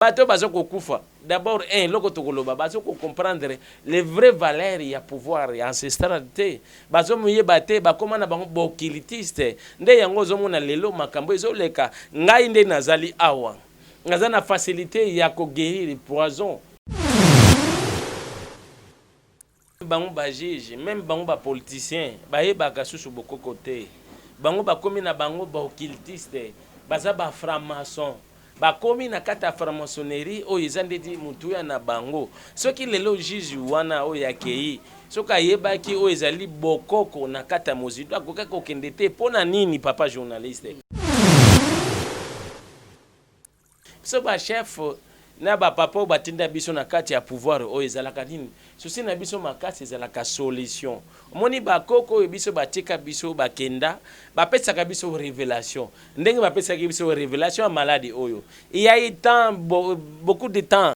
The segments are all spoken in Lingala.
Bato oyo bazo kokufa d'abord un eloko tokoloba bazo ko comprendre les vraies valeurs ya pouvoir ya ancestral te, bazo miyeba te, bakoma na bango ba occultistes nde yango ozo mona lelo makambo ezo leka. Ngai nde nazali awa naza na facilite ya ko guerir poison. Bango ba juges meme bango ba politiciens bayebaka susu bokoko te bango bakomi na bango ba occultistes baza ba franc maçon bakomi na kati ya franc-maçonnerie oyo eza ndeti motuya na bango soki lelo juge wana oyo akeyi soki ayebaki oyo ezali bokoko na kati ya mozindo akokaki kokende te pona nini papa journaliste? Biso ba chef na ba papa oyo batinda biso na kati ya pouvoir oyo ezalaka nini? Souci na biso makasi ezalaka solution. Omoni ba koko oyo biso batika biso bakenda, bapesaka biso revelation. Ndenge bapesaki biso revelation ya maladi oyo. Il ya eu temps, beaucoup de temps.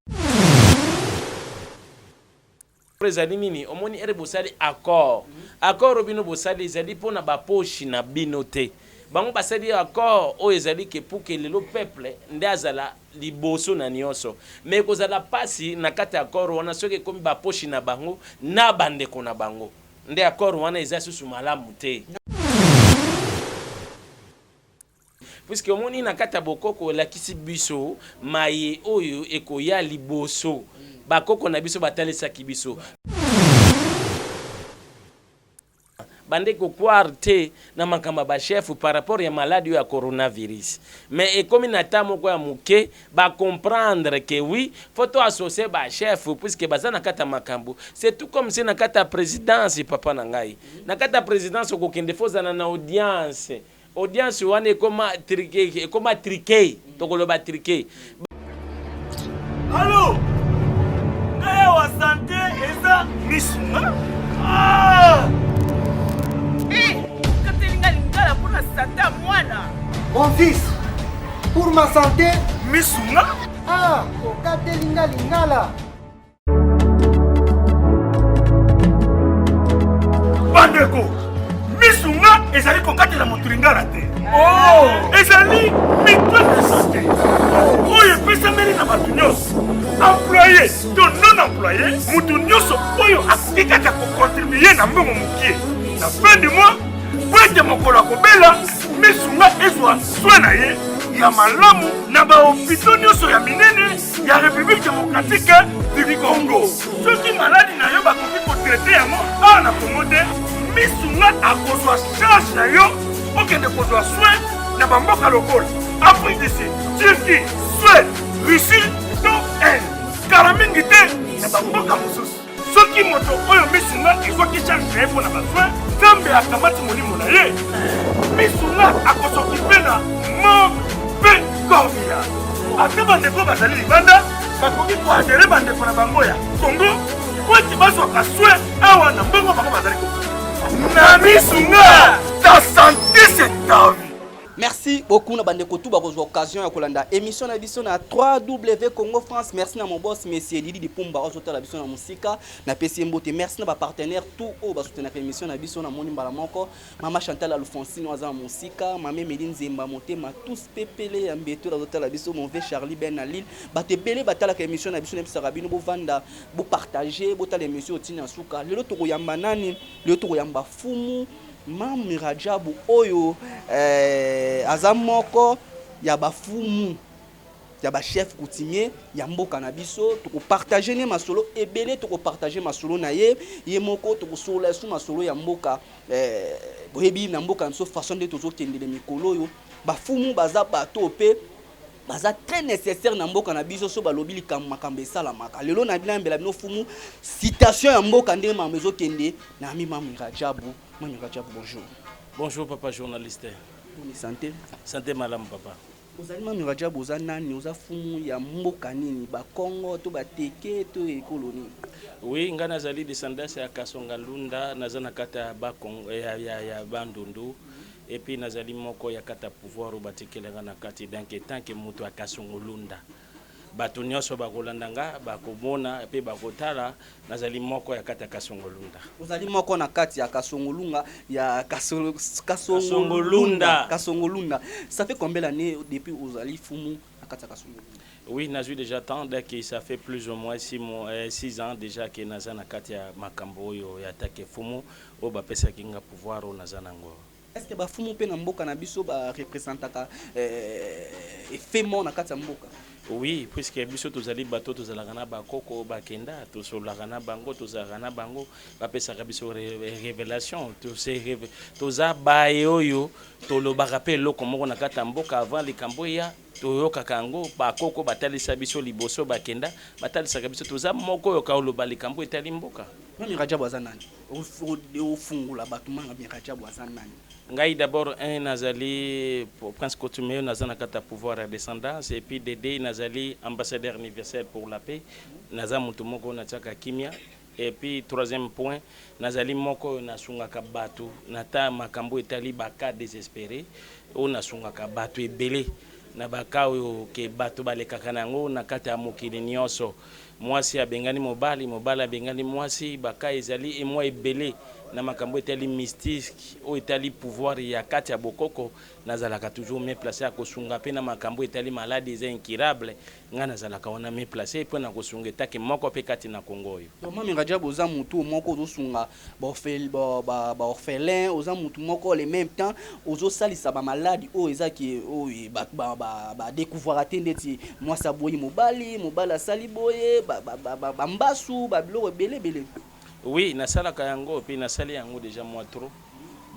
Ezali nini? Omoni heure bosali accord, accord oyo bino bosali ezali pona ba poche na bino te. Bango basali accord oyo ezali que pour que lelo peuple nde azala liboso na nionso. Mais ekozala pasi na kati ya accord wana soki ekomi ba poche na bango na ba ndeko na bango. Nde accord wana eza susu malamu te. Puisque omoni na kati ya bokoko elakisi biso maye oyo ekoya liboso. Bakoko na biso batalisaki biso. Bande ko croire te na makambo ya ba chef par rapport ya malade oyo ya coronavirus. Mais ekomi na temps moko ya muke ba comprendre que oui faut to associer ba chef puisque baza na kati ya makambo. C'est tout comme si na kati ya presidence papa na ngai. Na kati ya presidence okokende faut ozala na audience. Audience wana ekoma trique, ekoma trique, tokoloba trique. Allo ngai awa sante eza misu nga ah! Eh, okateli nga lingala mpo na sante ya mwana. Mon fils, pour ma santé, misu nga ah, okateli nga lingala. Bandeko, misu nga ezali kokatela moto lingala te. Oh! Ezali mutuelle de santé oyo epesameli na bato nyonso, employe to non employe, moto nyonso oyo akoki kaka kokontribue na mbongo mokie na fin du mois mpo ete mokolo akobela misu nga ezwa soin na ye ya malamu na bahopito nyonso ya minene ya Republique democratique du Congo. Soki maladi na yo bakoki kotraite yango awa na Congo te, misunga akozwa charge na yo okende kozwa soin na bamboka lokola Afrique du Sud, Turquie, Suède, Russie to Inde. Kala mingi te na bamboka mosusu. Soki moto oyo misunga ezwaki charge na ye mpo na basoin, Nzambe akamati molimo na ye. Misunga akosokipe na morgue mpe corbillard. Ata bandeko bazali libanda bakoki koadere bandeko na bango ya Congo mpo ete bazwaka soin awa na mbongo bango bazali kofuta. Na misunga, ta sante c'est ta vie. Merci beaucoup na bandeko tout bakozwa occasion ya kolanda émission na biso na 3W Congo France. Merci na mon boss monsieur Didi Dipumba ozotala biso na musika na pesi ye mbote. Merci na ba partenaires tout oyo basoutenaka émission na biso na moni mbala moko. Mama Chantal Alphonsine aza na musika, Mama Emily Nzemba motema tous pepele ya mbeto azotala biso, mon vieux Charlie Ben na Lille. Bato ebele batalaka émission na biso na bisaka bino bovanda, bo partager, botala émission otina suka. Lelo tokoyamba nani? Lelo tokoyamba Fumu Mamy Radjabu oyo eh, aza moko ya ba fumu ya ba chef coutumier ya mboka na biso. Toko partager ne masolo ebele, toko partager masolo na ye ye moko, tokosolola su masolo ya mboka eh, boyebi na mboka na biso façon nde tozokendele mikolo oyo bafumu baza bato mpe baza très nécessaire na mboka na biso. So balobi likambo, makambo esalamaka. Lelo na bino yambela bino fumu citation ya mboka ndenge makambo ezokende na ami Mamy Radjabu. Mamy Radjabu, bonjour. Bonjour papa journaliste. Boni santé? Santé malamu papa. Ozali Mamy Radjabu, oza nani? Oza fumu ya mboka nini? Bakongo to bateke to ekolo nini? Oui, ngai nazali descendance ya Kasonga Lunda, naza na kati ya Bakongo ya Bandundu. Et puis nazali moko ya kati ya pouvoir oyo batikela nga na kati, donc etant que moto ya Kasongo Lunda, bato nionso bakolanda nga bakomona pe bakotala nazali moko ya kati ya Kasongo Lunda. Ozali moko na kati ya Kasongo Lunga ya Kasongo Kasongo Lunda. Kasongo Lunda. Ça fait combien d'années depuis ozali fumu na kati ya Kasongo Lunda? Oui, nazwi déjà temps, donc ça fait plus ou moins 6 mois, 6 ans déjà ke naza na kati ya makambo oyo ya take fumu oyo bapesaki nga pouvoir oyo naza nango. Est ce que bafumu mpe na mboka na biso barepresentaka effet mort na kati ya mboka? Oui, puisque biso tozali bato tozalaka na bakoko bakenda, tosololaka na bango, tozalaka na bango, bapesaka biso révélation. Toza baye oyo tolobaka mpe eloko moko na kati ya mboka avant likambo eya, toyokaka yango. Bakoko batalisa biso liboso bakenda, batalisaka biso. Toza moko oyo kaoloba likambo etali mboka. Mami Rajabu aza nani? Ofungola bato, Mami Rajabu aza nani? Ngai, d'abord un, nazali prince coutumier, naza na kati ya pouvoir ya descendance, et puis de deux, nazali ambassadeur universel pour la paix, naza motu moko natiaka kimia. Et puis troisième point, nazali moko oyo nasungaka bato na ta makambo etali bacas désespéré, oyo nasungaka bato ebele na bacas oyo ke bato balekaka na yango na kati ya mokili nyonso. Mwasi abengani mobali, mobali abengani mwasi, bacas ezali emwa ebele na makambo etali mystique, oyo etali pouvoir ya kati ya bokoko. Nazalaka toujours mieux placé ya kosunga mpe na makambo etali maladie eza incurable. Ngai nazalaka wana mieux placé mpo na kosunga etake moko mpe kati na Kongo oyo. Donc Mami Rajabu, oza mutu moko ozosunga baorphelin, oza mutu moko le même temps ozosalisa bamaladi oyo ezaki oyo badécouvraka te, ndeti mwasi aboyi mobali, mobali asali boye, bambasu, babiloko ebele ebele. Oui, nasalaka yango mpe nasali yango déjà mwa trop.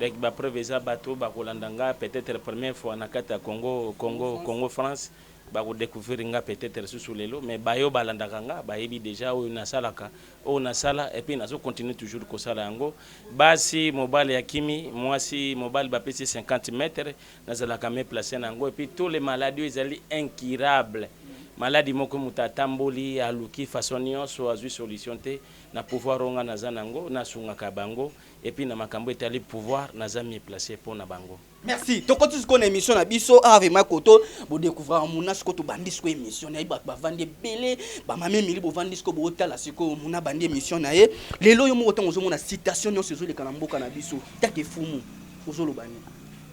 Donc bapreuve eza, bato bakolanda nga peut-être première fois na kati ya Congo France, bakodécouvrir nga peut-être susu lelo, mais bayo balandaka nga bayebi déjà oyo nasalaka, oyo nasala, et puis nazocontinue toujours kosala yango. Basi, mobali akimi mwasi, mobali bapesi 50 mètres, nazalaka mieux placé na yango. Et puis tous les maladies oyo ezali incurable, maladie moko moto atamboli, aluki façon nyonso, azwi solution te, na pouvoir oyo nga naza nango, nasungaka bango. Et puis na makambo etali pouvoir, naza mieux placé mpo na bango. Merci. Tokoti sikoyo na émission na biso awa. Vraiment, koto bodécouvrir muna sikoyo, tobandi sikoyo émission na ye. Bato bavandi ebele, bamama Emili bovandi sikoyo, bootala sikoyo muna bandi émission na ye lelo. Yo moko, ntango ozomona situation nyonso ezoleka na mboka na biso, take fumu ozoloba nini?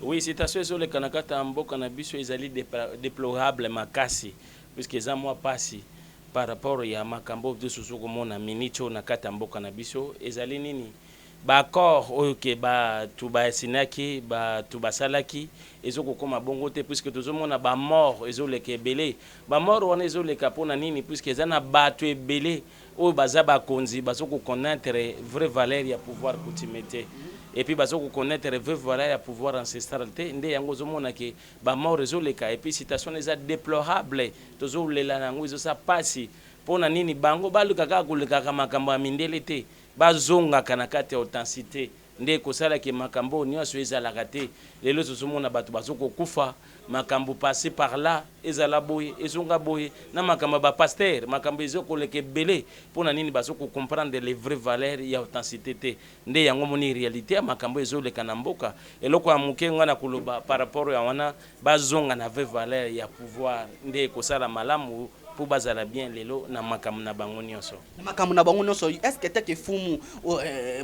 Oui, situation ezoleka na kati ya mboka na biso ezali déplorable makasi, puisque eza mwa pasi par rapport ya makambo oyo biso komona minute oyo na kati ya mboka na biso. Ezali nini? Baaccord oyo ke bato basinaki, bato basalaki, ezokokóma bongo te, puisque tozomona bamort ezoleka ebele. Bamort wana ezoleka mpona nini? Puisque eza na bato ebele oyo baza bakonzi, bazokoconnaître vraie valeur ya pouvoir coutumier te, et puis bazokoconnaître vraie valeur ya pouvoir ancestral te. Nde yango ozomona ke bamort ezoleka. Et puis situation eza déplorable, tozolela na yango, ezosala pasi. Mpona nini? Bango baluka kaka kolekaka makambo ya mindele te, bazongaka na kati ya authenticité, nde ekosalaki makambo oyo nyonso ezalaka te. Lelo tozomona bato bazokokufa, makambo passe par là, ezala boye, ezonga boye, na makambo ya bapasteur, makambo ezokoleka ebele. Mpona nini? Bazokocomprendre les vraies valeurs ya authenticité te. Nde yango moni réalité ya makambo ezoleka na mboka. Eloko ya moke nga na koloba par rapport ya wana, bazonga na vraie valeur ya pouvoir, nde ekosala malamu mpo bazala bien lelo na makambo na bango nyonso. Na makambo na bango nyonso. Est ce que teke fumu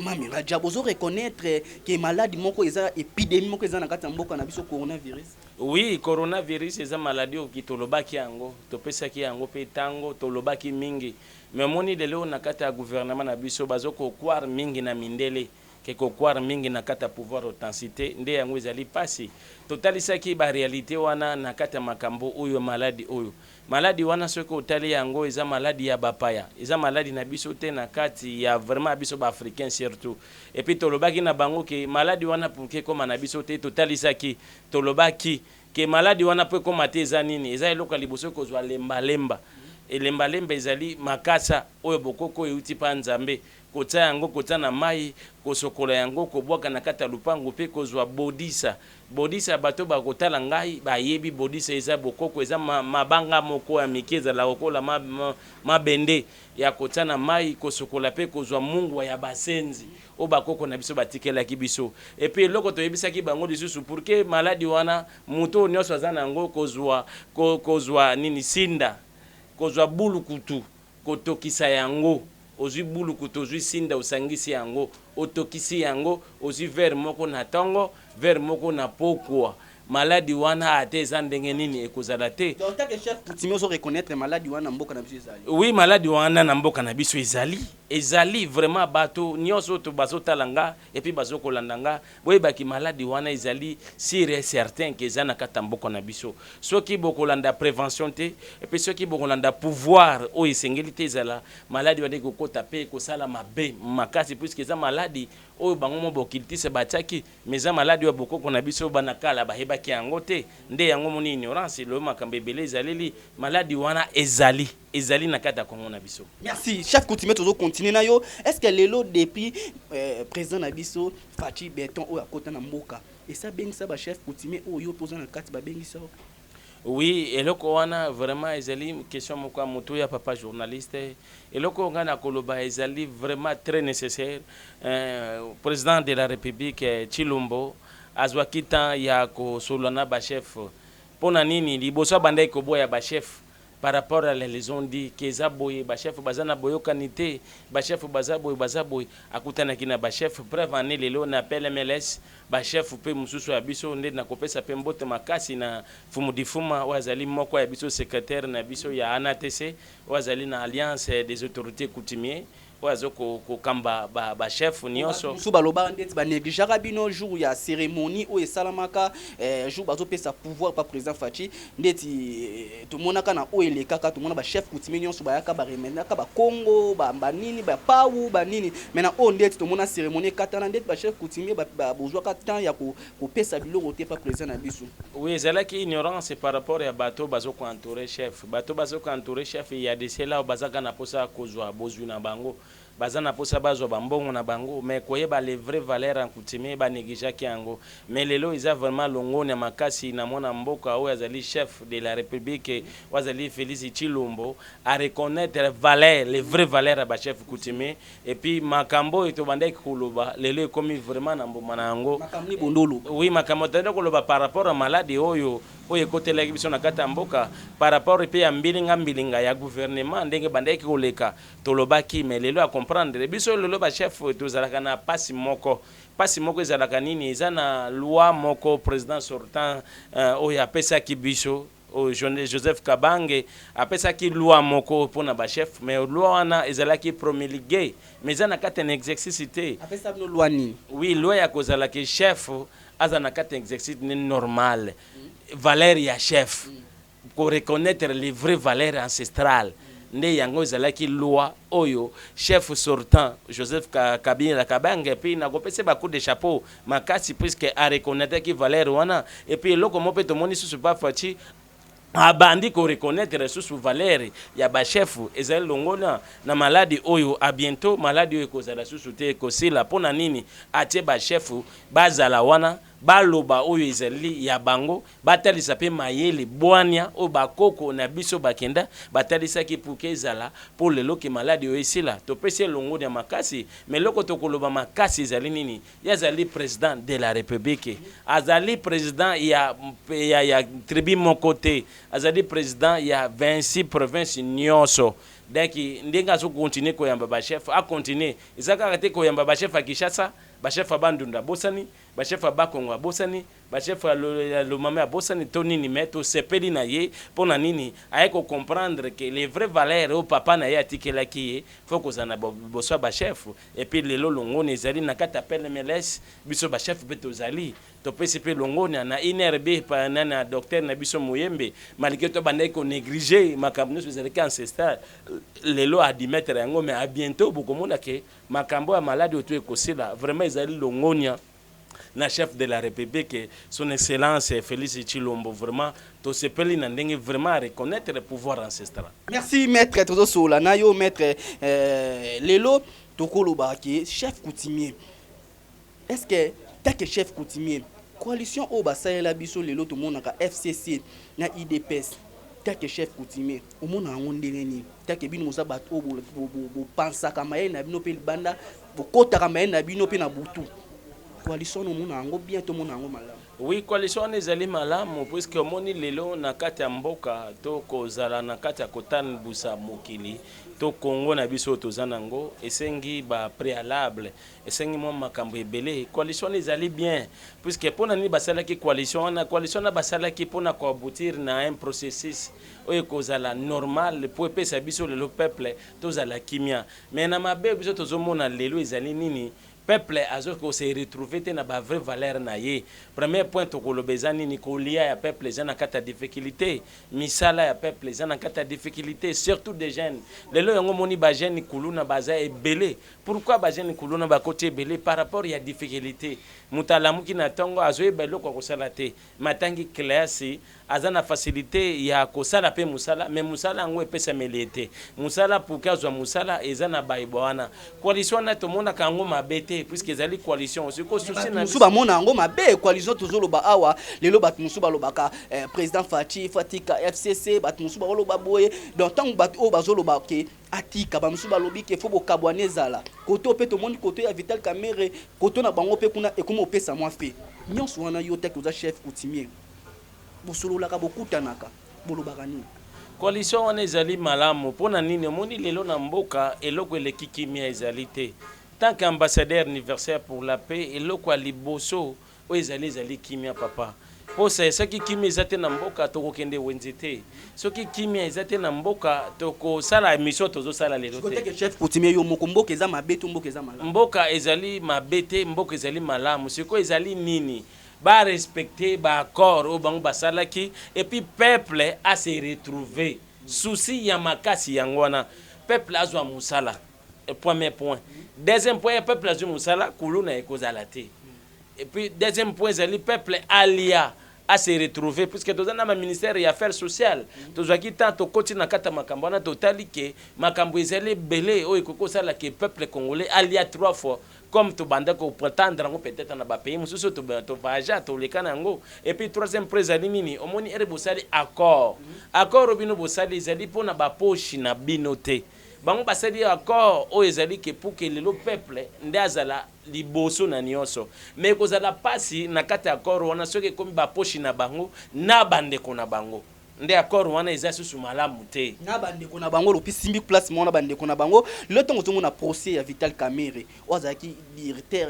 Mami Rajab ozo reconnaître ke maladie moko eza, épidémie moko eza na kati ya mboka na biso, coronavirus? Oui, coronavirus eza maladie oyo tolobaki yango, topesaki yango mpe ntango tolobaki mingi. Mais omoni lelo na kati ya gouvernement na biso, bazokocroire mingi na mindele ke kocroire mingi na kati ya pouvoir authenticité. Nde yango ezali mpasi. Totalisaki baréalité wana na kati ya makambo oyo, maladie oyo. Maladie wana, soki otali yango, eza maladie ya bapaya, eza maladie na biso te, na kati ya vraiment biso baafricain surtout. Et puis tolobaki na bango ke maladie wana, pour ke ekóma na biso te, totalisaki, tolobaki ke maladie wana mpo ekóma te, eza nini? Eza eloko ya liboso, kozwa lembalemba. Elembalemba ezali makasa oyo bokoko euti mpa Nzambe, kotia yango, kotia na mai, kosokola yango, kobwaka na kati ya lupango, mpe kozwa bodisa. Bodisa, bato bakotala ngai bayebi bodisa, eza bokoko, eza mabanga moko ya mike, ezalaka lokola mabende ya kotia na mai, kosokola mpe kozwa mungwa ya basenzi oyo bakoko na biso batikelaki biso. Et puis eloko toyebisaki bango lisusu, pour que maladie wana, moto oyo nyonso aza na yango, kozwa nini? Sinda, kozwa bulukutu, kotokisa yango. Ozwi bulukutu, ozwi sinda, osangisi yango, otokisi yango, ozwi verre moko na ntongo, verre moko na pokwa. Maladi wana ata eza ndenge nini, ekozala te. Donc tant que chef coutumier, ozo reconnaître maladi wana mboka na biso ezali? Oui, maladi wana na mboka na biso ezali, ezali vraiment. Bato nyonso oyo bazotala nga et puis bazokolanda nga, boyebaki maladi wana ezali sûr et certain ke eza na kati ya mboka na biso. Soki bokolanda prévention te et puis soki bokolanda pouvoir oyo esengeli te, ezala maladi wana ekokota mpe ekosala mabe makasi, puisque eza maladi oyo bango mo baoccultiste batiaki, mais eza maladi oyo bokoko na biso bana kala bayebaki yango te. Nde yango moni ignorance loyo makambo ebele ezaleli. Maladi wana ezali, ezali na kati ya Kongo na biso. Merci, chef coutumier. Tozocontinue na yo. Est ce que lelo, depuis président na biso Fatshi Béton oyo akota na mboka, esi abengisa bachef coutumier oyo yo mpe oza na kati, babengisa yo? Oui, eloko wana vraiment ezali question moko ya motu ya papa journaliste. Eloko oyo ngai na koloba ezali vraiment très nécessaire. Président de la République Tshilombo azwaki temps ya kosolola na bachef. Mpo na nini? Liboso abandaki koboya bachef par rapport à les on-dit ke eza boye, bachef baza na boyokani te, bachef baza boye, baza boye. Akutanaki na bachef. Preuve ane, lelo na PLMLS bachef mpe mosusu ya biso nde nakopesa mpe mbote makasi na Fumu Difuma oyo azali moko ya biso, secrétaire na biso ya ANATC, oyo azali na Alliance des autorités coutumiers, oyo aza kokamba bachef nyonso. Mosusu balobaka ndeti banégligeaka bino jour ya cérémonie oyo esalamaka, jour bazopesa pouvoir pa président Fatshi. Ndeti tomonaka na oyo elekaka, tomona bachef coutumier nyonso bayaka, baremenaka bakongo, banini, bapau, banini, mais na oyo ndeti tomona cérémonie ekatana, ndeti bachef coutumier bozwaka temps ya kopesa biloko te pa président na biso. Oui, ezalaki ignorance par rapport ya bato bazokoentoure chef. Bato bazokoentoure chef ya de cela bazaka na mposa kozwa bozwi na bango, baza na mposa bazwa bambongo na bango, mais koyeba les vraies valeurs en coutumier, banégligeaki yango. Mais lelo eza vraiment longoni ya makasi na mwana mboka oyo azali chef de la République, oyo azali Félix Tshilombo, areconnaître valeur, les vraies valeurs ya bachef coutumier. Et puis makambo oyo tobandaki koloba, lelo ekomi vraiment na mbuma na yango. Makambo ni bondolo? Oui, makambo tobandaki koloba par rapport à maladi oyo ekotelaki biso na kati ya mboka, par rapport mpe ya mbilinga mbilinga ya gouvernement, ndenge bandaki koleka, tolobaki, mais lelo acomprendre biso. Lelo bachef tozalaka na pasi moko. Pasi moko ezalaka nini? Eza na loi moko président sortant oyo apesaki biso, oyo Joseph Kabange apesaki loi moko mpona bachef, mais loi wana ezalaki promulgué, mais eza na kati ya exercice te. Apesa bino loi nini? Oui, loi ya kozalaki chef aza na kati ya exercice ne normal, valeur ya chef, koreconnaître les vraies valeurs ancestrales. Nde yango ezalaki loi oyo chef sortant Joseph Kabila Kabange. Mpe nakopesa ba coup de chapeau makasi, puisque areconnaîtraki valeur wana. Et puis eloko mo mpe tomoni susu, pa Fatshi abandi koreconnaître susu valeur ya bachef, ezali longola na maladi oyo. A bientôt maladi oyo ekozala susu te, ekosila. Mpo na nini? Atie bachef bazala wana, baloba oyo ezali ya bango, batalisa mpe mayele, bwania oyo bakoko na biso bakenda batalisaki, puke ezala mpo lelo ke maladi oyo esila. Topesi elongoni ya makasi. Mais eloko tokoloba makasi ezali nini? Ye azali président de la République, azali président ya tribu moko te, azali président ya 26 province nyonso. Donc ndenge azokontinue koyamba bachef, akontinue. Eza kaka te koyamba bachef ya Kinshasa, bachef ya Bandundu abosani, bachef ya Bakongo abosani, bachef ya Lomami abosani to nini. Mais tosepeli na ye. Mpo na nini? Aye kocomprendre ke les vraies valeurs oyo papa na ye atikelaki ye, faut kozala na boso ya bachef. Et puis lelo longoni ezali na kati ya PLMLS, biso bachef mpe tozali, topesi mpe longonia na INRB na docteur na biso Moyembe. Malgré tobandaki konéglige makambo nyonso ezalaki ancestral, lelo admettre yango. Mais à bientôt bokomona ke makambo ya maladi oyo to ekosila. Vraiment ezali longonia na chef de la République, Son Excellence Félix Tshilombo. Vraiment tosepeli na ndenge vraiment à reconnaître le pouvoir ancestral. Merci, maître. Tozosola na yo, maître. Lelo tokoloba ke chef coutumier, est ce que tant que chef coutumier, coalition oyo basalela biso lelo, tomonaka FCC na UDPS, tant que chef coutumier omona yango ndenge nini? Tant que bino boza bato oyo bopansaka mayele na bino mpe libanda, bokotaka mayele na bino mpe na butu, coalition wana omona yango bien, tomona yango malamu? Oui, coalition wana ezali malamu, puisque omoni lelo na kati ya mboka to kozala na kati ya kotambusa mokili to Kongo na biso oyo toza nango, esengi ba préalable, esengi mwa makambo ebele. Coalition wana ezali bien, puisque mpona nini basalaki coalition wana? Coalition wana basalaki mpona koaboutir na un processus oyo ekozala normal mpo epesa biso lelo peuple tozala kimia. Mais na mabe biso tozomona lelo ezali nini? Peuple azoki se retrouver te na bavrai valeur na ye. Premier point tokoloba eza nini? Kolia ya peuple eza na kati ya difficulté, misala ya peuple eza na kati ya difficulté, surtout des jeunes. Lelo yango moni bajeune kuluna baza ebele. Pourquoi bajeune kuluna bakoti ebele? Par rapport ya difficulté. Moto alamuki na ntongo, azoyeba eloko ya kosala te. Matangi classe, aza na facilité ya kosala mpe mosala, mais mosala yango epesameli ye te. Mosala, pour que azwa mosala, eza na bayeba wana. Coalition wana tomonaka yango mabe te, puisque ezali coalition. Sikoyo souci na mosusu bamona yango mabe. Coalition tozoloba awa lelo, bato mosusu balobaka président Fatshi atika FCC, bato mosusu bakoloba boye. Donc ntango bato oyo bazoloba ke atika, bamosusu balobi ke faut bokabwana ezala koto mpe tomoni koto ya Vital Kamerhe, koto na bango mpe kuna ekomi opesa mwa fe nyonso wana. Yo teke oza chef coutumier, bosololaka, bokutanaka, bolobaka nini? Coalition wana ezali malamu. Mpo na nini? Omoni lelo na mboka eloko eleki kimia ezali te. Tant qu'ambassadeur universel pour la paix, eloko ya liboso oyo ezali kimia, papa. Mposa soki kimia eza te na mboka, tokokende wenze te. Soki kimia eza te na mboka, tokosala émission tozosala lelo te. Teke chef coutumier, yo moko, mboka eza mabe to mboka eza malamu? Mboka ezali mabe te, mboka ezali malamu. Sikoyo ezali nini? Barespecte baaccord oyo bango basalaki, et puis peuple ase retrouver. Souci ya makasi yango wana, peuple azwa mosala, premier point. Deuxième point, peuple azwi mosala, kuluna ekozala te. Et puis deuxième point ezali peuple alia, ase retrouver, puisque toza na baministère ya affaires sociales. Tozwaki temps, tokoti na kati ya makambo wana, totali ke makambo ezali ebele oyo ekoki kosala ke peuple congolais alia trois fois, comme tobanda koprétendre yango peut-être na bapays mosusu tovoyagea, toleka na yango. Et puis troisième point ezali nini? Omoni ere bosali accord, accord oyo bino bosali ezali mpona bapoche na bino te. Bango basali accord oyo ezali ke pour ke lelo peuple nde azala liboso na nyonso. Mais ekozala mpasi na kati ya accord wana soki ekomi bapoche na bango na bandeko na bango, nde accord wana eza susu malamu te. Na bandeko na bango, lopi simbi place moko na bandeko na bango. Lelo ntango ozomona procès ya Vital Kamerhe oyo azalaki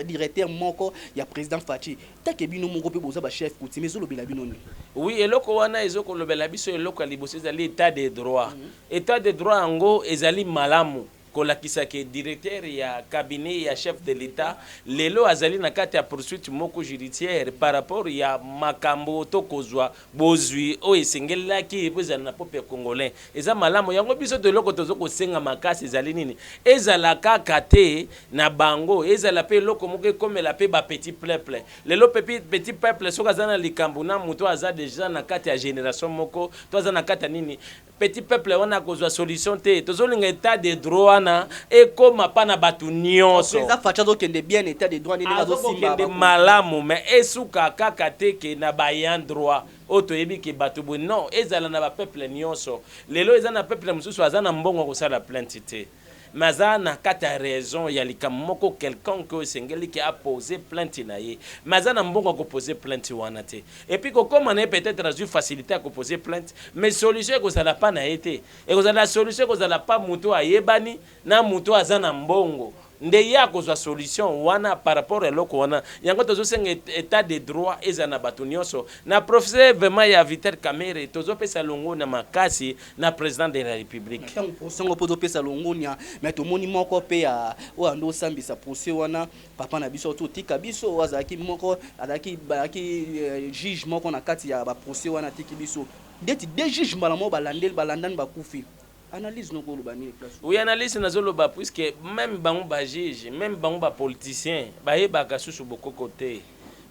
directeur moko ya président Fatshi, take bino moko mpe boza bachef coutumier, ezolobela bino nini? Oui, eloko wana ezokolobela biso, eloko ya liboso ezali état de droit. État de droit yango ezali malamu kolakisa ke directeur ya cabinet ya chef de l'État lelo azali na kati ya poursuite moko judiciaire par rapport ya makambo to kozwa bozwi oyo esengelaki po ezala na peuple congolais. Eza malamu yango. Biso to eloko tozo kosenga makasi ezali nini? Ezala kaka te na bango, ezala mpe eloko moko ekomela mpe bapetit peuple. Lelo petit peuple soki aza na likambo na moto aza déjà na kati ya génération moko to aza na kati ya nini, petit peuple wana akozwa solution te. Tozolinga état de droit wana ekóma mpa na bato nyonso. Président Fatshi azokende bien, état de droit ndenge azosimba. Azokokende malamu, mais esuka kaka te ke na bayan droit oyo toyebi ke bato boye. Non, ezala na bapeuple nyonso. Lelo eza na peuple mosusu aza na mbongo ya kosala plainte te, mais aza na kati ya raison ya likambo moko quelconque oyo esengeli ke apose plainte na ye, mais aza na mbongo ya kopose plainte wana te. Et puis kokóma na ye, peut-être azwi facilité ya kopose plainte, mais solution ekozala pa na ye te. Ekozala solution ekozala pa moto ayebani na moto aza na mbongo nde ye akozwa solution wana par rapport eloko wana. Yango tozosenga état de droit eza na bato nyonso. Na procès vraiment ya Vital Kamerhe, tozopesa longo na makasi na président de la République. Ntango procès yango mpo topesa longonia, mais tomoni moko mpe ya oyo ando osambisa procès wana, papa na biso totika biso, oyo azalaki moko, azalaki juge moko na kati ya baprocès wana, atiki biso. Ndeti deux juge mbala moko balandeli, balandani, bakufi. Analyse noko oloba nini place? Oui, analyse nazoloba, puisque même bango bajuge, même bango bapoliticien bayebaka susu bokoko te.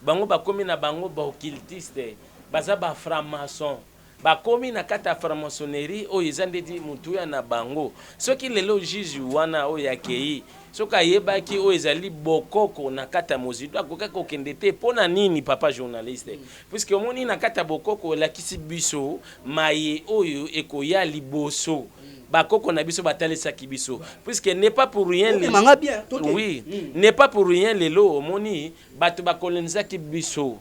Bango bakomi na bango baoccultiste, baza bafranc-maçon, bakomi na kati ya franc-maçonnerie oyo eza ndeti motuya na bango. Soki lelo juge wana oyo akei, soki ayebaki oyo ezali bokoko na kati ya mozindo, akokaki kokende te. Mpo na nini, papa journaliste? Puisque omoni na kati ya bokoko elakisi biso maye oyo ekoya liboso. Bakoko na biso batalisaki biso, puisque n'est pas pour rien. Manga bien. Oui, n'est pas pour rien lelo omoni bato bakolonisaki biso.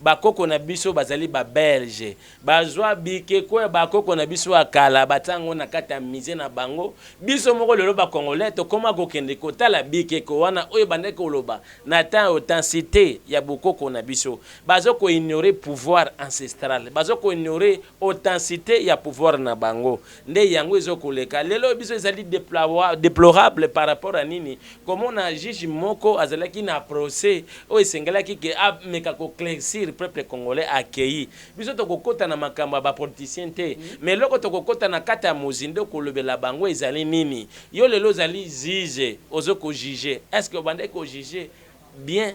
Bakoko na biso bazali Babelge. Bazwa bikeko ya bakoko na biso ya kala, batia yango na kati ya musee na bango. Biso moko lelo ba Congolais tokoma kokende kotala bikeko wana oyo ebandaki koloba na temps ya authenticite ya bokoko na biso. Bazo ko ignorer pouvoir ancestral, bazo ko ignorer authenticite ya pouvoir na bango. Nde yango ezo koleka lelo oyo biso ezali deplorable par rapport ya nini? Komona juge moko azalaki na procès oyo esengelaki ke ameka ko claircir peuple congolais akeyi. Biso tokokota na makambo ya ba politiciens te, mais eloko tokokota na kati ya mozindo kolobela bango ezali nini? Yo lelo ozali juge ozo ko juger, est ce que obandaki ko juger bien?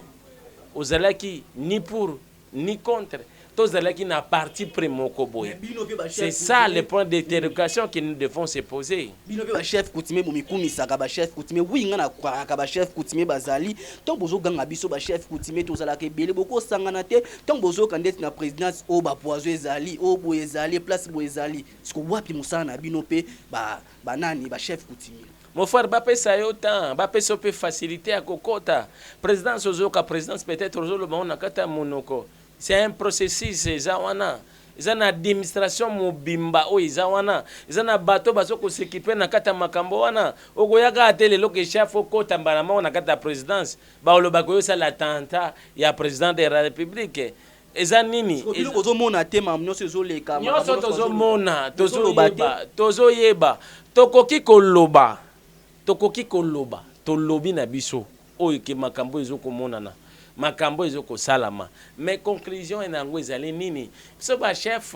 Ozalaki ni pour ni contre, tozalaki na parti pris moko boye. C'est ça le point d'interrogation que nous devons se poser. Bino mpe bachef coutumier, bomikumisaka bachef coutumier. Oui, nga nakwakaka bachef coutumier bazali. Ntango bozoganga biso bachef coutumier, tozalaka ebele, bokosangana te. Ntango bozoyoka ndeti na présidence oyo bapoison ezali, oyo boye ezali, place boye ezali, siko wapi mosala na bino mpe banani bachef coutumier? Mon frère, bapesa yo temps, bapesa yo mpe facilité ya kokota présidence. Ozoyoka présidence, peut-être ozoloba ngo na kati ya monoko. C'est un processus eza wana, eza na administration mobimba oyo eza wana, eza na bato bazo kos'occuper na kati ya makambo wana. Okoyaka te lelo ke chef okota mbala moko na kati ya présidence, balobaka oyo osala attentat ya président de la République. Eza nini? Biloko ozomona te, makambo nyonso ezoleka. Nyonso tozomona, tozoyeba, tozoyeba. Tokoki koloba, tokoki koloba, tolobi na biso oyo ke makambo ezokomonana, makambo ezokosalama, mais conclusion na yango ezali nini? Biso bachef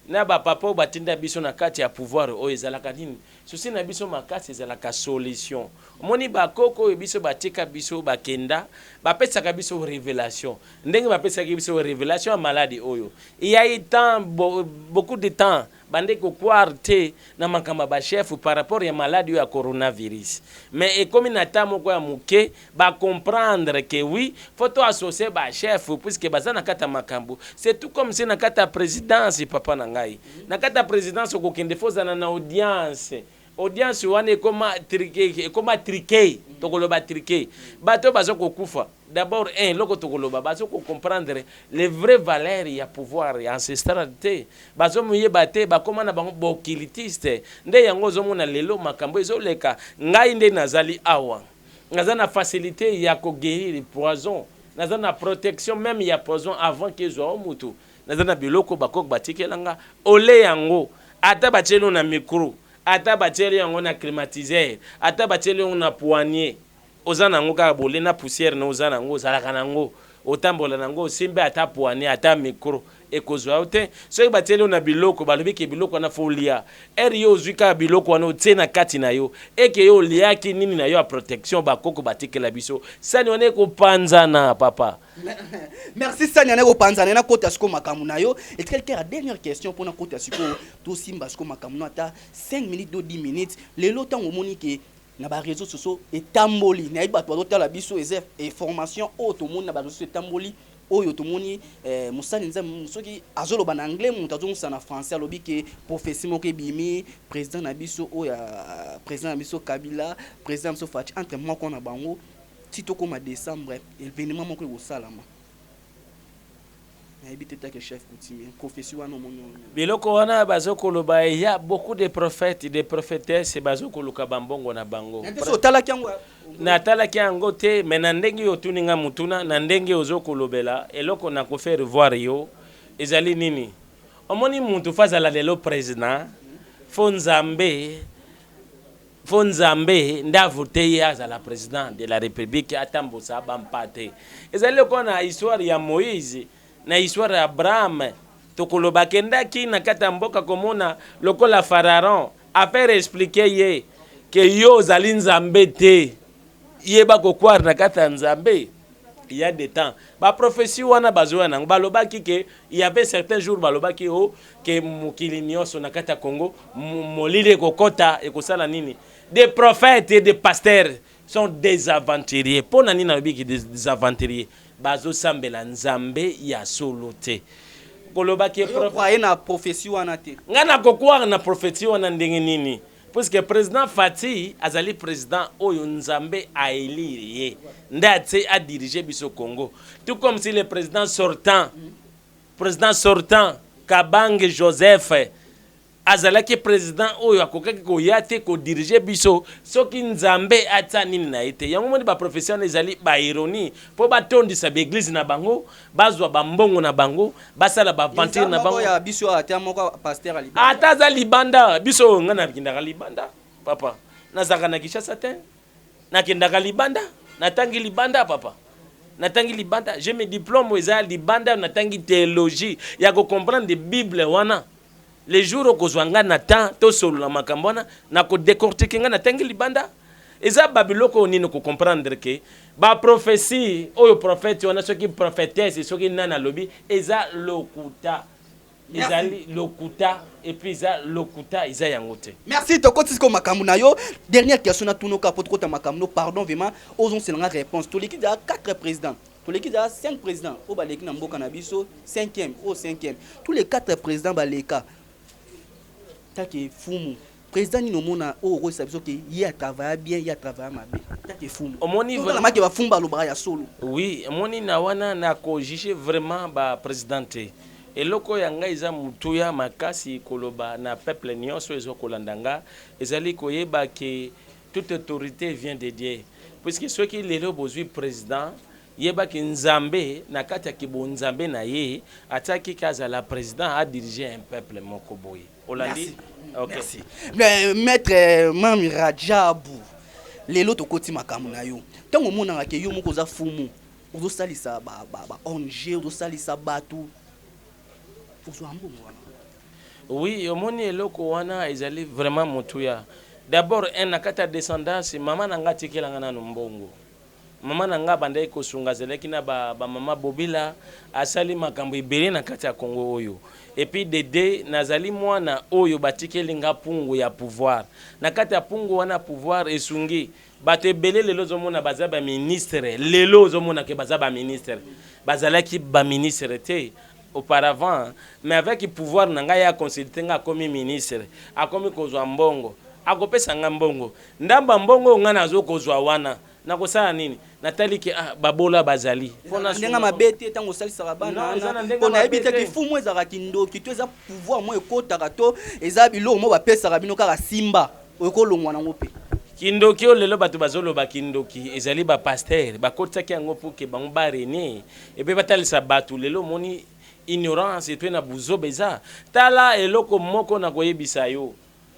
na bapapa oyo batinda biso na kati ya pouvoir oyo, ezalaka nini? Souci na biso makasi ezalaka solution. Omoni, bakoko oyo biso batika biso bakenda, bapesaka biso révélation. Ndenge bapesaki biso révélation ya maladie oyo, il y a eu temps, beaucoup de temps bande kocroire te na makambo ya bachef par rapport ya maladie oyo ya coronavirus. Mais ekomi na temps moko ya moke, bacomprendre ke oui, faut to associer bachef puisque baza na kati ya makambo. C'est tout comme si na kati ya présidence, papa na ngai, na kati ya présidence okokende, faut ozala na audience. Audience wana ekoma truqué, ekoma truqué, tokoloba truqué. Bato baza kokufa. D'abord un eloko tokoloba, baza kocomprendre les vraies valeurs ya pouvoir ya ancestral te, bazomoyeba te, bakóma na bango baoccultiste. Nde yango ozomona lelo makambo ezoleka. Ngai nde nazali awa, naza na facilité ya koguérir poison, naza na protection même ya poison avant ke ezwa o mutu. Naza na biloko bakoki batikelanga ole yango, ata batieli na micro, ata batieli yango na climatiseur, ata batieli yango na poignet, oza nango kaka bole na poussière na oza nango, ozalaka nango, otambola nango, osimbi ata poignet, ata micro, ekozwa yo te. Soki batieli yo na biloko, balobi ke biloko wana faut olia ere yo ozwi kaka biloko wana, otie na kati na yo, eke yo oliaki nini na yo ya protection bakoko batikela biso, sani wana ekopanzana, papa. Merci. Sani wana ekopanzana. Nakota sikoyo makambo na yo. Etikali kaka dernière question mpona kota sikoyo, tosimba sikoyo makambo no ata 5 minutes to 10 minutes. Lelo ntango omoni ke na baréseau sociaux etamboli, nayebi bato bazotala biso, eza information oyo tomoni na baréseau sociaux etamboli, oyo tomoni mosali Nzambe soki azoloba na anglais, moto azongisa na français, alobi ke prophétie moko ebimi, président na biso oyo, président na biso Kabila, président na biso Fatshi, entre moko na bango ti tokóma décembre, événement moko ekosalama. Nayebi te, take chef coutumier, prophétie wana omoni? Biloko wana bazokoloba, ya beaucoup de prophètes, de prophétesses bazokoluka bambongo na bango. Otalaki yango? Natalaki yango te, mais na ndenge oyo otuni nga mutuna, na ndenge ozokolobela, eloko na kofaire voir yo ezali nini? Omoni, mutu faut azala lelo président, faut Nzambe, faut Nzambe nde avote ye azala président de la République, atambusa bampa te. Ezali lokola na histoire ya Moïse, na histoire ya Abraham. Tokoloba akendaki na kati ya mboka komona lokola Pharaon, affaire expliquer ye ke yo ozali Nzambe te, yeba kocroire na kati ya Nzambe. Il y a des temps, baprophétie wana bazoya nango, balobaki ke il y avait certains jours, balobaki o ke mokili nyonso na kati ya Congo molili ekokɔta, ekosala nini. Des prophètes et des pasteurs sont des aventuriers. Mpo na nini nalobiki des aventuriers? Bazosambela Nzambe ya solo te. Kolobaki ye na prophétie wana te? Ngai nakocroire na prophétie wana ndenge nini, puisque président Fatshi azali président oyo Nzambe aélire ye nde atie adirige biso Congo, tout comme si le président sortant. Président sortant Kabange Joseph azalaki président oyo akokaki koya te kodiriger biso soki Nzambe atia nini na ye te. Yango moni baprophétie wana ezali baironie mpo batondisa baéglise na bango, bazwa bambongo na bango, basala baaventure na bango. Ya biso ata moko pasteur ya libanda. Ata aza libanda, biso oyo, ngai nakendaka libanda, papa. Nazalaka na Kinshasa te, nakendaka libanda, natangi libanda, papa, natangi libanda. J'ai mes diplômes, eza libanda. Natangi théologie ya kocomprendre Bible wana. Le jour okozwa ngai na temps, tosolola makambo wana, nakodécortiquer. Ngai natangi libanda. Eza babiloko oyo nini kocomprendre ke baprophétie oyo, prophète wana, soki prophétesse, soki nani alobi, eza lokuta, ezali lokuta, et puis eza lokuta, eza yango te. Merci. Tokoti sikoyo makambo na yo. Dernière question natunoka po tokota makambo no. Pardon, vraiment, ozonselanga réponse. Toleki deja 4 présidents, toleki deja 5 présidents oyo baleki na mboka na biso, 5e oyo, 5e. Tous les 4 présidents baleka, take fumu, président nini omona oyo okoyesa biso ke ye atravailla bien, ye atravailla mabe, take fumu? Omoni? Maki bafumu balobaka ya solo. Oui, omoni, na wana nakojuger vraiment baprésident te. Eloko oyo ya ngai eza motuya makasi koloba na peuple nyonso eza kolanda nga, ezali koyeba ke toute autorité vient de Dieu, puisque soki lelo bozwi président, yebaki Nzambe na kati ya kibonzambe na ye atiaki ke azala président, adirige un peuple moko boye. Olandi? Ok. Merci. Mais, maître Mami Rajabu, lelo tokoti makambo na yo. Ntango omonaka ke yo moko oza fumu, ozosalisa ba ONG, ozosalisa bato, ozwa mbongo wana? Oui, omoni, eloko wana ezali vraiment motuya. D'abord un, na kati ya descendance, mama na nga atikelanga nano mbongo. Mama na nga abandaki kosunga, azalaki na bamama ba Bobila, asali makambo ebele na kati ya Congo oyo. Et puis dede, nazali mwana oyo batikeli nga pungu ya pouvoir. Na kati ya pungu wana, pouvoir esungi bato ebele. Lelo ozomona baza baministre, lelo ozomona ke baza baministre, bazalaki baministre te auparavant. Mais avec pouvoir na ngai ya consulte nga, akomi ministre, akomi kozwa mbongo, akopesa nga mbongo, ndamba mbongo oyo ngai nazokozwa wana, nakosala nini? Natali ke ah, babola bazali. Ndenge mabe te ntango osalisaka bana wana, mpo nayebi te kifumu ezalaka kindoki to eza pouvoir mo ekotaka to eza biloko mo bapesaka bino kaka simba okolongwa nango mpe. Kindoki oyo lelo bato bazoloba kindoki, ezali bapasteur bakotisaki yango mpo ke bango barene epe batalisa bato. Lelo omoni ignorance epe na buzoba eza. Tala eloko moko na koyebisa yo: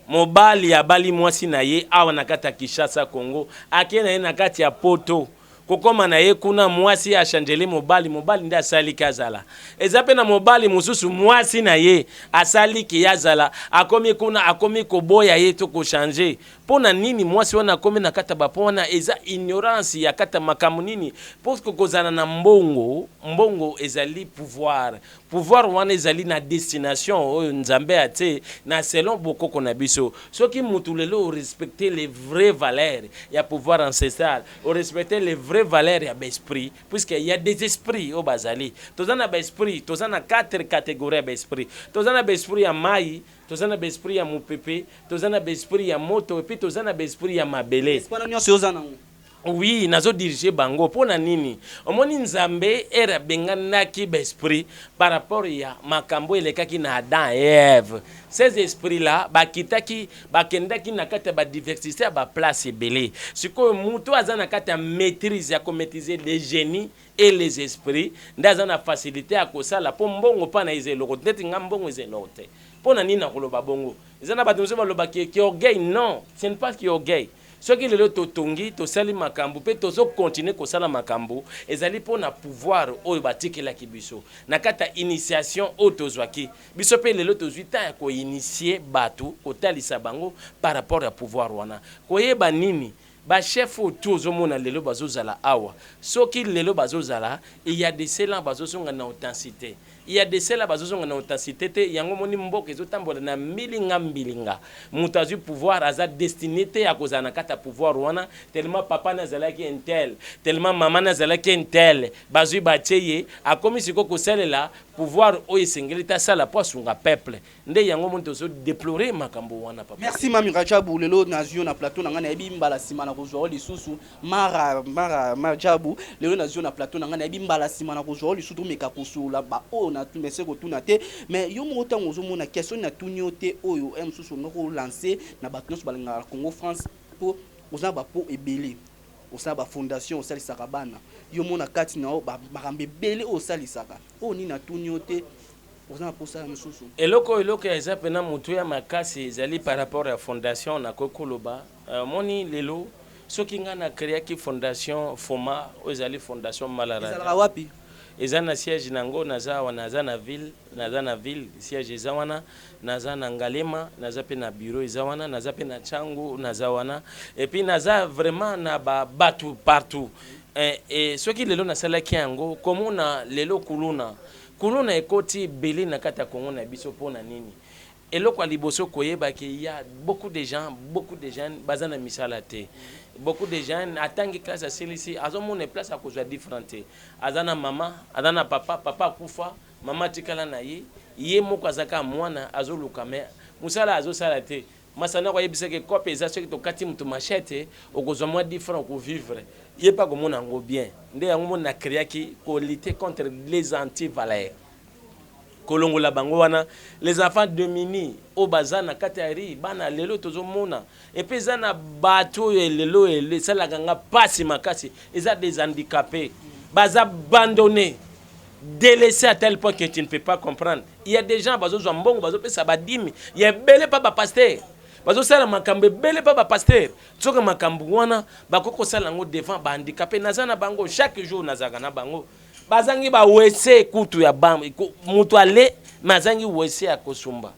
mobali abali mwasi na ye awa na kati ya Kinshasa, Congo, ake na ye na kati ya Poto, kokóma na ye kuna, mwasi achangeli mobali, mobali nde asaliki azala. Eza mpe na mobali mosusu, mwasi na ye asaliki ye azala, akomi kuna, akomi koboya ye to kochanger. Mpo na nini mwasi wana akomi na kati ya bapo wana? Eza ignorance ya kati ya makambo nini? Mpo kozala na mbongo, mbongo ezali pouvoir. Pouvoir wana ezali na destination oyo Nzambe atie na selon bokoko na biso. Soki mutu lelo orespecte les vraies valeurs ya pouvoir ancestral, orespecte les vraies valeurs ya baesprit, puisque il y a des esprits oyo bazali, toza na baesprit, toza na quatre catégories ya baesprit. Toza na baesprit ya mai, toza na baesprit ya mopepe, toza na baesprit ya moto, et puis toza na baesprit ya mabele. Wana nyonso oza nango? Oui, nazodirige bango. Mpo na nini? Omoni, Nzambe ere abenganaki baesprit par rapport ya makambo elekaki na Adam et Ève, ces esprits là bakitaki, bakendaki na kati ya badiversité ya baplace ebele. Sikoyo moto aza na kati ya maîtrise ya komaîtriser les génies et les esprits nde aza na facilité ya kosala, mpo mbongo mpa na eza eloko neti nga, mbongo eza eloko te. Mpo na nini nakoloba bongo? Eza na bato mosusu balobaki ki orgueil. Non, ce n'est pas ki orgueil. Soki lelo totongi, tosali makambo mpe tozokontinue kosala makambo, ezali mpo na pouvoir oyo batikelaki biso na kati ya initiation oyo tozwaki biso. Mpe lelo tozwi temps ya koinitier bato, kotalisa bango par rapport ya pouvoir wana, koyeba nini bachef oyo tu ozomona lelo bazozala awa. Soki lelo bazozala, il y a de cela bazozonga na authenticité, il y a de cela bazozonga na authenticité te. Yango moni mboka ezotambola na mbilinga mbilinga. Moto azwi pouvoir aza destiné te ya kozala na kati ya pouvoir wana, tellement papa na azalaki un tel, tellement mama na azalaki un tel, bazwi batie ye, akomi sikoyo kosalela pouvoir oyo esengeli te asala mpo asunga peuple. Nde yango moni tozodéplorer makambo wana, papa. Merci, Mami Rajabu. Lelo nazwi yo na plateau na ngai, nayebi mbala nsima na kozwa yo lisusu. Mara mara Majabu, lelo nazwi yo na plateau na ngai, nayebi mbala nsima na kozwa yo lisusu, tomeka kosolola baoyo. oyo na mese kotuna te. Mais yo moko, ntango ozomona question natuni yo te, oyo e mosusu olinga kolancer na bato nyonso balingaka Congo France, mpo oza na bapo ebele, osala bafondation, osalisaka bana, yo mona kati na yo makambo ebele oyo osalisaka, oyo nini natuni yo te, oza na mposala mosusu? Eloko oyo, eloko eza mpena motu ya makasi, ezali par rapport ya fondation. Nakoki koloba, omoni, lelo soki ngai nacréaki fondation Foma, oyo ezali fondation Malara. Ezalaka wapi? Eza na siège nango, naza awa, naza na ville, siège eza wana. Naza na Ngalema, naza mpe na bureau eza wana, naza mpe na Tshangu, naza wana, et puis naza vraiment na bato partout. Soki lelo nasalaki yango, komona lelo kuluna, kuluna ekoti ebele na kati ya Kongo na biso, mpo na nini? Eloko ya liboso, koyebaki ya beaucoup de gens, beaucoup de jeunes baza na misala te. Beaucoup de jeunes atangi classe, asilisi, azomona place akozwa différent te. Aza na mama, aza na papa, papa akufa, mama atikala na ye, ye moko aza kaka mwana, azoluka me mosala azosala te. Masana koyebisaki kope eza soki tokati moto machette, okozwa mwa 10 francs, okovivre. Ye mpe akomona yango bien. Nde yango moni nacréaki kolutter contre les antivaleurs, kolongola bango wana, les enfants démunis oyo baza na kati ya rue. Bana lelo tozomona, et puis eza na bato oyo lelo esalaka nga mpasi makasi, eza des handicapés, baza abandonnés, délaissés à tel point que tu ne peux pas comprendre. Il y a des gens bazozwa mbongo, bazopesa badîmes ya ebele mpa bapasteur, bazosala makambo ebele mpa bapasteur. Soki makambo wana bakoki kosala yango devant bahandicapé, naza na bango chaque jour, nazalaka na bango. Bazangi bawese kutu ya moto ale, me azangi wese ya kosumba.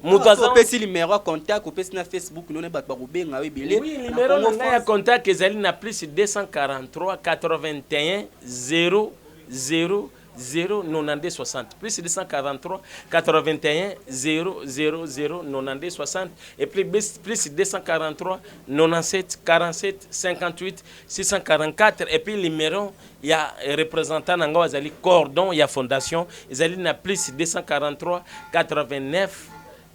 Moto aza opesi numéro ya contact, opesi na Facebook none, bato bakobenga yo ebele. Oui, numéro na ngai ya contact ezali na plus 243 81 0 0 0 92 60, plus 243 81 0 0 0 92 60, et puis plus 243 97 47 58 644. Et puis numéro ya représentant na ngai azali coordon ya fondation, ezali na plus 243 89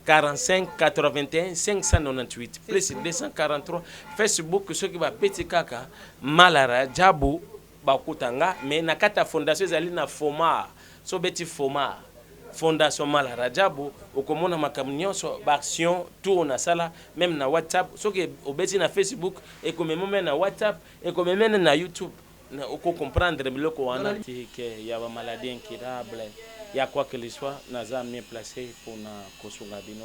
45 81 598, plus 243. Facebook, soki bapeti kaka Malara Jabu, bakuta nga. Mais na kati ya fondation ezali na Fomar. So obeti Fomar, fondation Mala Rajabu, okomona makambo nyonso, baaction tout oyo nasala, même na WhatsApp. Soki obeti na Facebook, ekomema même na WhatsApp, ekomema na YouTube, okocomprendre biloko wana ke ya bamaladie incurable ya quoi que le soit. Naza mieux placé mpona kosunga bino.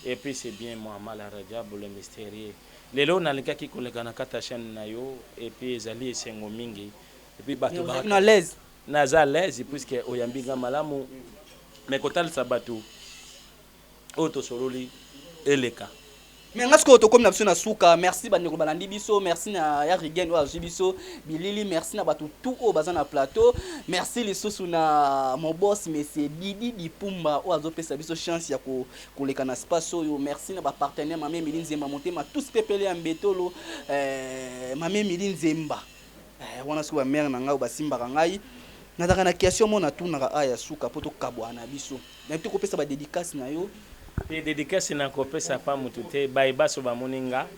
Et puis c'est bien moi, Mala Rajabu le mystérieux. Lelo nalingaki koleka na kati ya chaîne na yo, et puis ezali esengo mingi, et puis bato na l'aise. Naza à l'aise puisque oyambi nga malamu, mais kotalisa bato oyo tosololi eleka. Mais nga sikoyo tokomi na biso na suka. Merci bandeko balandi biso, merci na ya Rigen oyo azwi biso bilili, merci na bato tout oyo baza na plateau, merci lisusu na mon boss, monsieur Didi Dipumba, oyo azopesa biso chance ya koleka na space oyo. Merci na bapartenaire, Mame Emili Nzemba, motema tous pepele ya mbetolo, Mame Emili Nzemba, wana soki bamare na ngai oyo basimbaka ngai. Nazalaka na question mo natunaka a ya suka mpo tokabwana na biso. Nayebi te kopesa badédicace na yo. Te, dédicace nakopesa pa motu te. Bayebaso bamoni nga,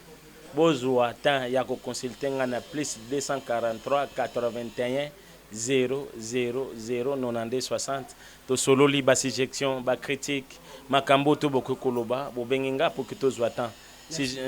bozwa temps ya koconsulte nga na plus 243 81 0 0 0 92 60. Tosololi basuggestion, bacritique, makambo to bokoki koloba, bobengi nga po ke tozwa temps. Si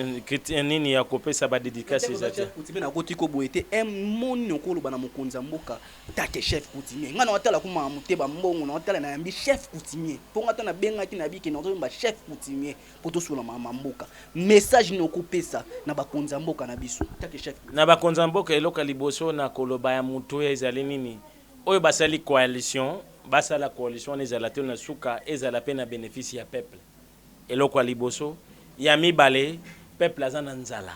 nini ya kopesa badédicace eza te. Coutumier, nakoti ko boye te. Moni okoloba na mokonzi ya mboka, take chef coutumier. Ngai naotala kuma moteba mbongo, naotala nayambi chef coutumier mpo nga ta nabengaki na bike, nazoyemba chef coutumier mpo tosola mama mboka. Message nini okopesa na bakonzi ya mboka na biso, take chef? Na bakonzi ya mboka, eloko ya liboso na koloba ya motu oyo ezali nini? Oyo basali coalition, basala coalition wana ezala te na suka, ezala mpe na bénéfice ya peuple. Eloko ya liboso. Ya mibale, peuple aza na nzala,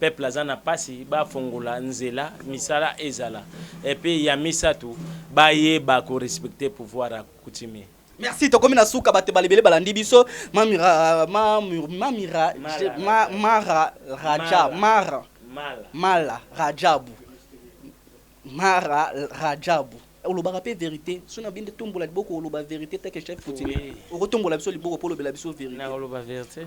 peuple aza na pasi, bafongola nzela, misala ezala. Et puis ya misato, bayeba korespecte pouvoir ya coutumier. Merci, tokomi na suka. Bato balebele balandi biso. Mamira, mamira, Mara Raja, Mara, Mala Rajabu, Mara Rajabu, olobaka mpe vérité. So na binde tombola liboko, oloba vérité. Take chef coutumier, okotombola biso liboko mpo olobela biso vérité. Nakoloba vérité.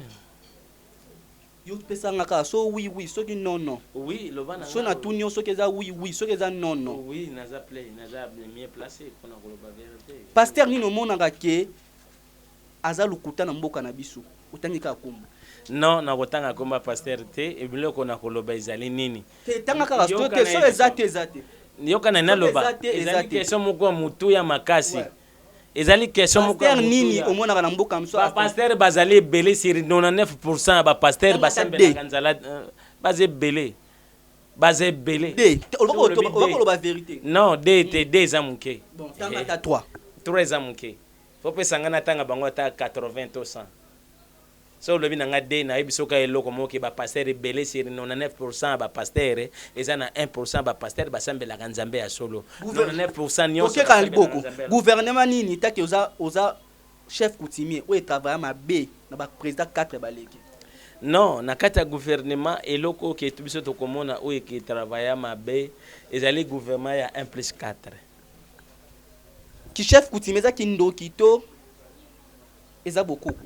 Yo pesanga kaka so oui oui, soki non non. Oui, loba na So na tuni yo soki eza oui oui, soki eza non non. Oui, naza play, naza mieux placé mpona koloba vérité. Pasteur nini omonaka ke aza lokuta na mboka na biso? Otangi kaka kombo. Non, nakotanga komba pasteur te. Biloko nakoloba ezali nini? Te, tanga kaka to te, so eza te, eza te. Yoka na naloba, ezali question moko ya motu ya makasi. Ezali question moko ya nini omonaka na mboka mosusu? Bapasteur bazali ebele, sur 99% ya bapasteur basambelaka nzala. Baza ebele, baza ebele. Okoloba vérité. Non, de te, de eza moke. Bon, tanga ata 3. 3 eza moke. Fopesa ngai natanga bango ata 80 to 100. So olobi na nga de, nayebi soki eloko moko ke bapasteur ebele, sur 99% ya bapasteur, eza na 1% ya bapasteur basambelaka Nzambe ya solo. 99% nyonso. Tokeka na liboko. Gouvernement nini taki oza chef coutumier oyo etravailla mabe na baprésident 4 baleki? Non, na kati ya gouvernement, eloko oyo ke biso tokomona oyo eke travailla mabe ezali gouvernement ya 1 plus 4. Ki chef coutumier eza kindoki to eza bokoko?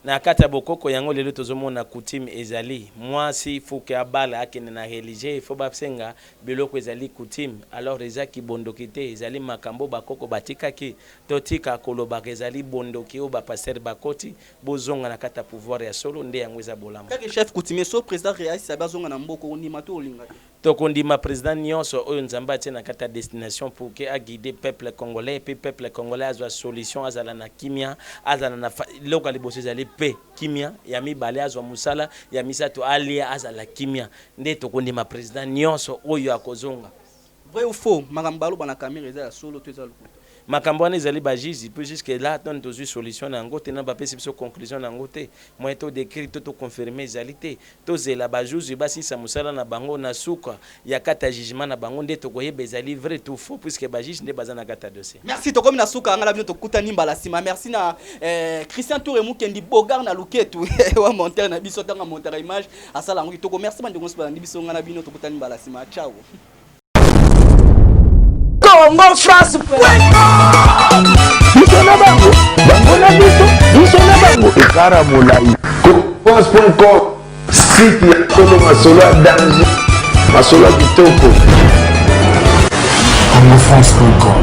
Na kati ya bokoko yango lelo tozomona coutume ezali mwasi fuke abala, akende na religieux, fo basenga biloko, ezali coutume. Alors eza kibondoki te, ezali makambo bakoko batikaki. Totika kolobaka ezali bondoki oyo bapasteur bakoti. Bozonga na kati ya pouvoir ya solo, nde yango eza bolamu. Kaka chef coutumier, so président Réaïs abe azonga na mboka, ondima to olinga te? Tokondima président nyonso oyo Nzambe atie na kati ya destination pour ke aguide peuple congolais, mpe peuple congolais azwa solution, azala na kimia, azala na eloko ya liboso ezali mpe kimia, ya mibale azwa mosala, ya misato alia, azala kimia. Nde tokondima président nyonso oyo akozonga. Vrai ou faux, makambo baloba na Kamerhe eza ya solo to eza lokuta? Makambo wana ezali bajuge, mpe jusque là toni tozwi solution na yango te, na bapesi biso conclusion na yango te. Moyen to décrire to toconfirme ezali te. Tozela bajuge basilisa mosala na bango. Na suka ya kati ya jugement na bango nde tokoyeba ezali vrai to faux, puisque bajuge nde baza na kati ya dossier. Merci, tokomi na suka nga na bino, tokutani mbala nsima. Merci na Christian Toure Mukendi Bogar na luketu wa monteur na biso, ntango amontaka image asala yango kitoko. Merci bandeko nyonso balandi biso. Nga na bino tokutani mbala nsima. Ciao. Congo France. Biso na bango, bango na biso, biso na bango, ekara molai. France.com, site ya solo, masolo ya danger, masolo ya kitoko. congofrance.com.